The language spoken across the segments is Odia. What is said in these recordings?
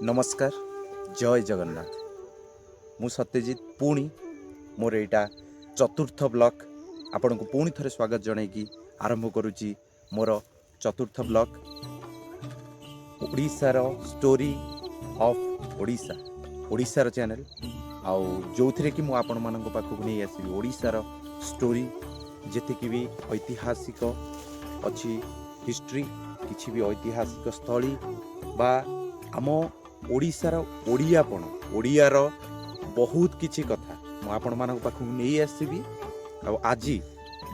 ନମସ୍କାର, ଜୟ ଜଗନ୍ନାଥ। ମୁଁ ସତ୍ୟଜିତ। ପୁଣି ମୋର ଏଇଟା ଚତୁର୍ଥ ବ୍ଲଗ୍। ଆପଣଙ୍କୁ ପୁଣି ଥରେ ସ୍ୱାଗତ ଜଣାଇକି ଆରମ୍ଭ କରୁଛି ମୋର ଚତୁର୍ଥ ବ୍ଲଗ୍, ଓଡ଼ିଶାର ଷ୍ଟୋରି ଅଫ୍ ଓଡ଼ିଶା, ଓଡ଼ିଶାର ଚ୍ୟାନେଲ୍। ଆଉ ଯେଉଁଥିରେ କି ମୁଁ ଆପଣମାନଙ୍କ ପାଖକୁ ନେଇ ଆସିବି ଓଡ଼ିଶାର ଷ୍ଟୋରି, ଯେତିକି ବି ଐତିହାସିକ ଅଛି, ହିଷ୍ଟ୍ରି, କିଛି ବି ଐତିହାସିକ ସ୍ଥଳୀ ବା ଆମ ଓଡ଼ିଶାର ଓଡ଼ିଆପଣ, ଓଡ଼ିଆର ବହୁତ କିଛି କଥା ମୁଁ ଆପଣମାନଙ୍କ ପାଖକୁ ନେଇ ଆସିବି। ଆଉ ଆଜି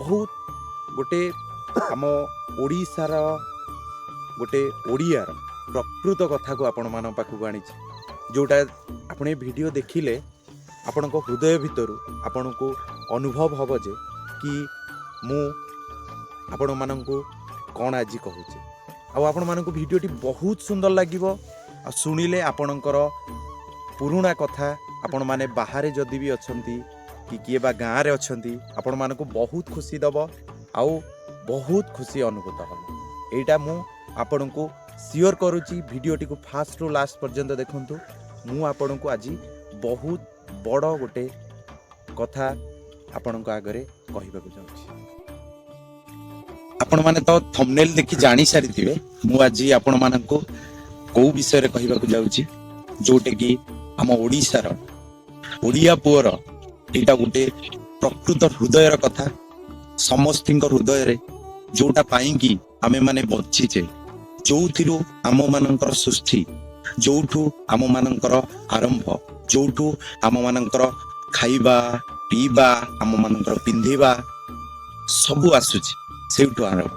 ବହୁତ ଗୋଟେ ଆମ ଓଡ଼ିଶାର ଗୋଟେ ଓଡ଼ିଆର ପ୍ରକୃତ କଥାକୁ ଆପଣମାନଙ୍କ ପାଖକୁ ଆଣିଛି, ଯେଉଁଟା ଆପଣ ଏ ଭିଡ଼ିଓ ଦେଖିଲେ ଆପଣଙ୍କ ହୃଦୟ ଭିତରୁ ଆପଣଙ୍କୁ ଅନୁଭବ ହେବ ଯେ କି ମୁଁ ଆପଣମାନଙ୍କୁ କ'ଣ ଆଜି କହୁଛି। ଆଉ ଆପଣମାନଙ୍କୁ ଭିଡ଼ିଓଟି ବହୁତ ସୁନ୍ଦର ଲାଗିବ ଆଉ ଶୁଣିଲେ ଆପଣଙ୍କର ପୁରୁଣା କଥା, ଆପଣମାନେ ବାହାରେ ଯଦି ବି ଅଛନ୍ତି କି କିଏ ବା ଗାଁରେ ଅଛନ୍ତି, ଆପଣମାନଙ୍କୁ ବହୁତ ଖୁସି ଦେବ ଆଉ ବହୁତ ଖୁସି ଅନୁଭୂତ ହେବ। ଏଇଟା ମୁଁ ଆପଣଙ୍କୁ ସିଓର କରୁଛି। ଭିଡ଼ିଓଟିକୁ ଫାଷ୍ଟରୁ ଲାଷ୍ଟ ପର୍ଯ୍ୟନ୍ତ ଦେଖନ୍ତୁ। ମୁଁ ଆପଣଙ୍କୁ ଆଜି ବହୁତ ବଡ଼ ଗୋଟେ କଥା ଆପଣଙ୍କ ଆଗରେ କହିବାକୁ ଯାଉଛି। ଆପଣମାନେ ତ ଥମ୍ବନେଲ୍ ଦେଖି ଜାଣି ସାରିଥିବେ ମୁଁ ଆଜି ଆପଣମାନଙ୍କୁ କୋଉ ବିଷୟରେ କହିବାକୁ ଯାଉଛି, ଯୋଉଟାକି ଆମ ଓଡ଼ିଶାର ଓଡ଼ିଆ ପୁଅର ଏଇଟା ଗୋଟେ ପ୍ରକୃତ ହୃଦୟର କଥା, ସମସ୍ତିଙ୍କ ହୃଦୟରେ ଯୋଉଟା ପାଇଁକି ଆମେମାନେ ବଞ୍ଚିଛେ, ଯୋଉଥିରୁ ଆମମାନଙ୍କର ସୃଷ୍ଟି, ଯୋଉଠୁ ଆମମାନଙ୍କର ଆରମ୍ଭ, ଯୋଉଠୁ ଆମମାନଙ୍କର ଖାଇବା, ପିଇବା, ଆମମାନଙ୍କର ପିନ୍ଧିବା ସବୁ ଆସୁଛି, ସେଇଠୁ ଆରମ୍ଭ।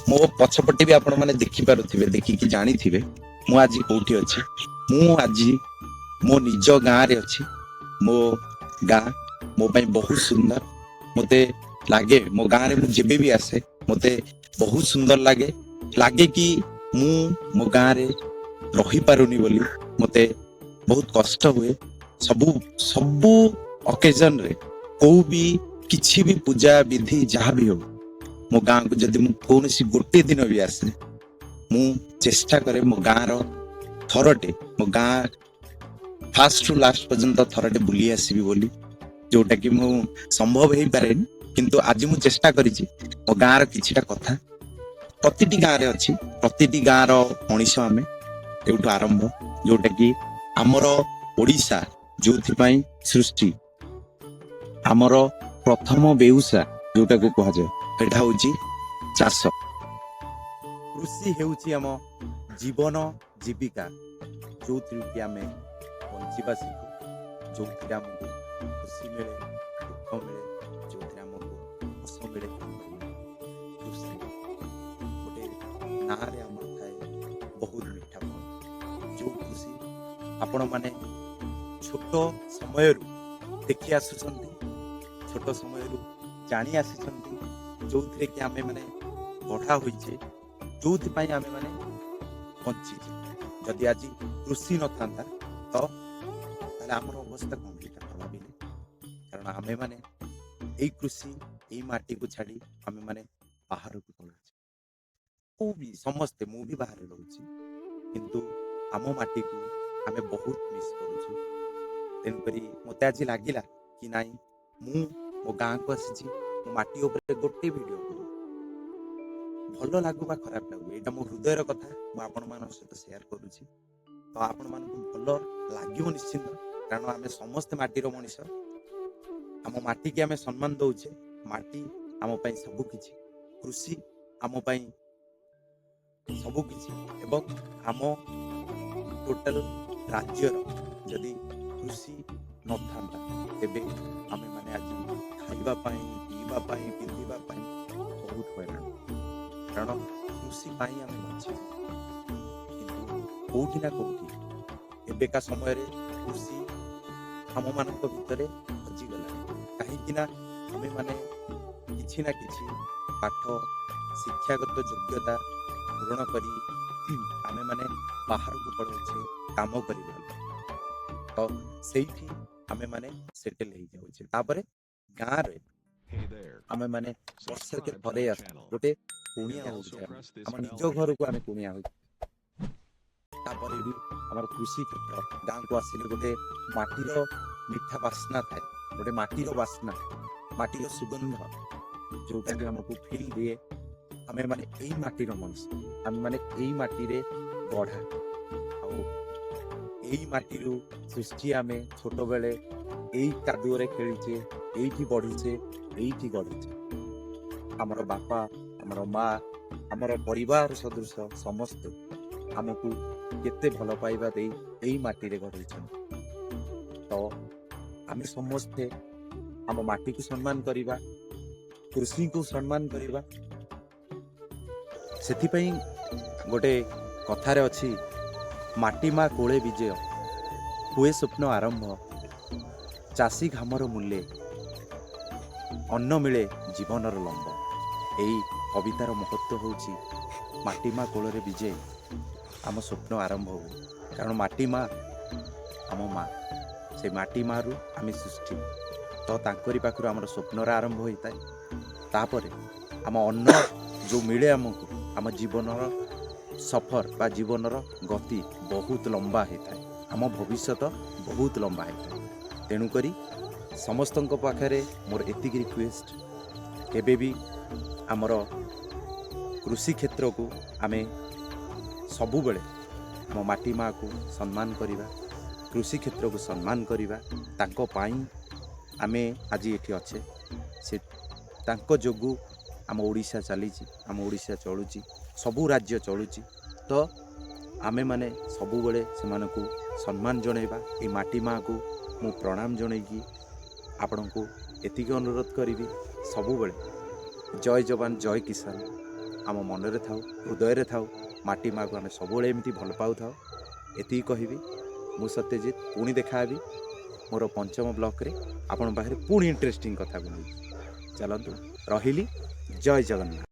ମୋ ପଛପଟେ ବି ଆପଣମାନେ ଦେଖିପାରୁଥିବେ, ଦେଖିକି ଜାଣିଥିବେ ମୁଁ ଆଜି କୋଉଠି ଅଛି। ମୁଁ ଆଜି ମୋ ନିଜ ଗାଁରେ ଅଛି। ମୋ ଗାଁ ମୋ ପାଇଁ ବହୁତ ସୁନ୍ଦର। ମତେ ଲାଗେ ମୋ ଗାଁରେ ମୁଁ ଯେବେ ବି ଆସେ, ମତେ ବହୁତ ସୁନ୍ଦର ଲାଗେ। ଲାଗେ କି ମୁଁ ମୋ ଗାଁରେ ରହିପାରୁନି ବୋଲି ମତେ ବହୁତ କଷ୍ଟ ହୁଏ। ସବୁ ସବୁ ଅକେଜନରେ, କୋଉ ବି କିଛି ବି ପୂଜା ବିଧି ଯାହା ବି ହଉ, ମୋ ଗାଁକୁ ଯଦି ମୁଁ କୌଣସି ଗୋଟେ ଦିନ ବି ଆସେ, ମୁଁ ଚେଷ୍ଟା କରେ ମୋ ଗାଁର ଥରଟେ, ମୋ ଗାଁ ଫାଷ୍ଟରୁ ଲାଷ୍ଟ ପର୍ଯ୍ୟନ୍ତ ଥରଟେ ବୁଲି ଆସିବି ବୋଲି, ଯୋଉଟା କି ମୁଁ ସମ୍ଭବ ହେଇପାରେନି। କିନ୍ତୁ ଆଜି ମୁଁ ଚେଷ୍ଟା କରିଛି ମୋ ଗାଁର କିଛିଟା କଥା। ପ୍ରତିଟି ଗାଁରେ ଅଛି, ପ୍ରତିଟି ଗାଁର ମଣିଷ ଆମେ। ଏଇଠୁ ଆରମ୍ଭ, ଯୋଉଟା କି ଆମର ଓଡ଼ିଶା ଯୋଉଥିପାଇଁ ସୃଷ୍ଟି, ଆମର ପ୍ରଥମ ବେଉସା ଯୋଉଟାକୁ କୁହାଯାଏ, ଏଇଟା ହଉଛି ଚାଷ। କୃଷି ହେଉଛି ଆମ ଜୀବନ ଜୀବିକା, ଯୋଉଥିରୁ କି ଆମେ ବଞ୍ଚିବା ଶିଖୁ, ଯୋଉଥିରେ ଆମକୁ ଖୁସି ମିଳେ, ଦୁଃଖ ମିଳେ, ଯୋଉଥିରେ ଆମକୁ ହସ ମିଳେ। କୃଷି ଗୋଟେ ନାଁରେ ଆମର ଥାଏ ବହୁତ ମିଠା ଫଳ। ଯୋଉ କୃଷି ଆପଣମାନେ ଛୋଟ ସମୟରୁ ଦେଖି ଆସୁଛନ୍ତି, ଛୋଟ ସମୟରୁ ଜାଣି ଆସିଛନ୍ତି, ଯୋଉଥିରେ କି ଆମେମାନେ ଗଢ଼ା ହୋଇଛେ, ଯୋଉଥିପାଇଁ ଆମେମାନେ ବଞ୍ଚିଛେ। ଯଦି ଆଜି କୃଷି ନଥାନ୍ତା ତ ତାହେଲେ ଆମର ଅବସ୍ଥା କଣ ହେଇଥାନ୍ତା ଭାବିଲେ? କାରଣ ଆମେମାନେ ଏଇ କୃଷି, ଏଇ ମାଟିକୁ ଛାଡ଼ି ଆମେମାନେ ବାହାରକୁ ପଳଉଛେ। ମୁଁ ବି, ସମସ୍ତେ, ମୁଁ ବି ବାହାରେ ରହୁଛି, କିନ୍ତୁ ଆମ ମାଟିକୁ ଆମେ ବହୁତ ମିସ୍ କରୁଛୁ। ତେଣୁକରି ମତେ ଆଜି ଲାଗିଲା କି ନାଇଁ, ମୁଁ ମୋ ଗାଁକୁ ଆସିଛି, ମୋ ମାଟି ଉପରେ ଗୋଟେ ଭିଡ଼ିଓ କରିବି। ଭଲ ଲାଗୁ ବା ଖରାପ ଲାଗୁ, ଏଇଟା ମୋ ହୃଦୟର କଥା ମୁଁ ଆପଣମାନଙ୍କ ସହିତ ସେୟାର କରୁଛି। ତ ଆପଣମାନଙ୍କୁ ଭଲ ଲାଗିବ ନିଶ୍ଚିନ୍ତ, କାରଣ ଆମେ ସମସ୍ତେ ମାଟିର ମଣିଷ। ଆମ ମାଟିକି ଆମେ ସମ୍ମାନ ଦଉଛେ। ମାଟି ଆମ ପାଇଁ ସବୁ କିଛି, କୃଷି ଆମ ପାଇଁ ସବୁ କିଛି। ଏବଂ ଆମ ଟୋଟାଲ ରାଜ୍ୟର ଯଦି କୃଷି ନଥାନ୍ତା, ତେବେ ଆମେମାନେ ଆଜି ଖାଇବା ପାଇଁ, ପିଇବା ପାଇଁ, ପିନ୍ଧିବା ପାଇଁ ବହୁତ ହଇରାଣ। କାରଣ କୃଷି ପାଇଁ ଆମେ ବଞ୍ଚିଛେ। କିନ୍ତୁ କୋଉଠି ନା କୋଉଠି ଏବେକା ସମୟରେ କୃଷି ଆମମାନଙ୍କ ଭିତରେ ହଜିଗଲାଣି, କାହିଁକି ନା ଆମେମାନେ କିଛି ନା କିଛି ପାଠ, ଶିକ୍ଷାଗତ ଯୋଗ୍ୟତା ପୂରଣ କରି ଆମେମାନେ ବାହାରକୁ ପଳଉଛେ କାମ କରିବାକୁ। ତ ସେଇଠି ଆମେମାନେ ସେଟେଲ ହେଇଯାଉଛେ। ତାପରେ ଗାଁରେ ଆମେମାନେ ବର୍ଷକେ ଥରେ ଆସୁ, ଗୋଟେ କୁଣିଆ ହଉଛେ ଆମେ। ଆମ ନିଜ ଘରକୁ ଆମେ କୁଣିଆ ହଉଛେ। ତାପରେ ବି ଆମର କୃଷି କ୍ଷେତ୍ର। ଗାଁକୁ ଆସିଲେ ଗୋଟେ ମାଟିର ମିଠା ବାସ୍ନା ଥାଏ, ଗୋଟେ ମାଟିର ବାସ୍ନା, ମାଟିର ସୁଗନ୍ଧ, ଯୋଉଟାକି ଆମକୁ ଫିଲ୍ ଦିଏ ଆମେ ମାନେ ଏଇ ମାଟିର ମଣିଷ, ଆମେ ମାନେ ଏଇ ମାଟିରେ ଗଢ଼ା ଆଉ ଏଇ ମାଟିରୁ ସୃଷ୍ଟି। ଆମେ ଛୋଟବେଳେ ଏଇ କାଦୁଅରେ ଖେଳିଛେ, ଏଇଠି ବଢିଛେ, ଏଇଠି ଗଢ଼ିଛେ। ଆମର ବାପା, ଆମର ମା, ଆମର ପରିବାର ସଦୃଶ ସମସ୍ତେ ଆମକୁ କେତେ ଭଲ ପାଇବା ଦେଇ ଏଇ ମାଟିରେ ଗଢ଼ିଛନ୍ତି। ତ ଆମେ ସମସ୍ତେ ଆମ ମାଟିକୁ ସମ୍ମାନ କରିବା, କୃଷିକୁ ସମ୍ମାନ କରିବା। ସେଥିପାଇଁ ଗୋଟେ କଥାରେ ଅଛି, ମାଟି ମା କୋଳେ ବିଜୟ ହୁଏ ସ୍ୱପ୍ନ ଆରମ୍ଭ, ଚାଷୀ ଘାମର ମୂଲ୍ୟେ ଅନ୍ନ ମିଳେ ଜୀବନର ଲମ୍ବ। ଏଇ କବିତାର ମହତ୍ଵ ହେଉଛି ମାଟି ମା କୋଳରେ ବିଜେ ଆମ ସ୍ୱପ୍ନ ଆରମ୍ଭ ହୁଏ। କାରଣ ମାଟି ମା ଆମ ମା, ସେ ମାଟି ମାରୁ ଆମେ ସୃଷ୍ଟି। ତ ତାଙ୍କରି ପାଖରୁ ଆମର ସ୍ୱପ୍ନର ଆରମ୍ଭ ହୋଇଥାଏ। ତାପରେ ଆମ ଅନ୍ନ ଯେଉଁ ମିଳେ ଆମକୁ, ଆମ ଜୀବନର ସଫର ବା ଜୀବନର ଗତି ବହୁତ ଲମ୍ବା ହେଇଥାଏ, ଆମ ଭବିଷ୍ୟତ ବହୁତ ଲମ୍ବା ହେଇଥାଏ। ତେଣୁକରି ସମସ୍ତଙ୍କ ପାଖରେ ମୋର ଏତିକି ରିକ୍ୱେଷ୍ଟ, କେବେ ବି ଆମର କୃଷି କ୍ଷେତ୍ରକୁ ଆମେ ସବୁବେଳେ ଆମ ମାଟି ମାଆକୁ ସମ୍ମାନ କରିବା, କୃଷି କ୍ଷେତ୍ରକୁ ସମ୍ମାନ କରିବା। ତାଙ୍କ ପାଇଁ ଆମେ ଆଜି ଏଠି ଅଛେ। ସେ ତାଙ୍କ ଯୋଗୁଁ ଆମ ଓଡ଼ିଶା ଚାଲିଛି, ଆମ ଓଡ଼ିଶା ଚଳୁଛି, ସବୁ ରାଜ୍ୟ ଚଳୁଛି। ତ ଆମେମାନେ ସବୁବେଳେ ସେମାନଙ୍କୁ ସମ୍ମାନ ଜଣାଇବା। ଏଇ ମାଟି ମାଆକୁ ମୁଁ ପ୍ରଣାମ ଜଣେଇକି ଆପଣଙ୍କୁ ଏତିକି ଅନୁରୋଧ କରିବି, ସବୁବେଳେ ଜୟ ଯବାନ ଜୟ କିଷାନ ଆମ ମନରେ ଥାଉ, ହୃଦୟରେ ଥାଉ। ମାଟି ମାଆକୁ ଆମେ ସବୁବେଳେ ଏମିତି ଭଲ ପାଉଥାଉ, ଏତିକି କହିବି। ମୁଁ ସତ୍ୟଜିତ, ପୁଣି ଦେଖାହେବି ମୋର ପଞ୍ଚମ ବ୍ଲଗ୍‌ରେ ଆପଣଙ୍କ ପାଖରେ ପୁଣି ଇଣ୍ଟରେଷ୍ଟିଂ କଥାକୁ ନେଇ। ଚାଲନ୍ତୁ, ରହିଲି, ଜୟ ଜଗନ୍ନାଥ।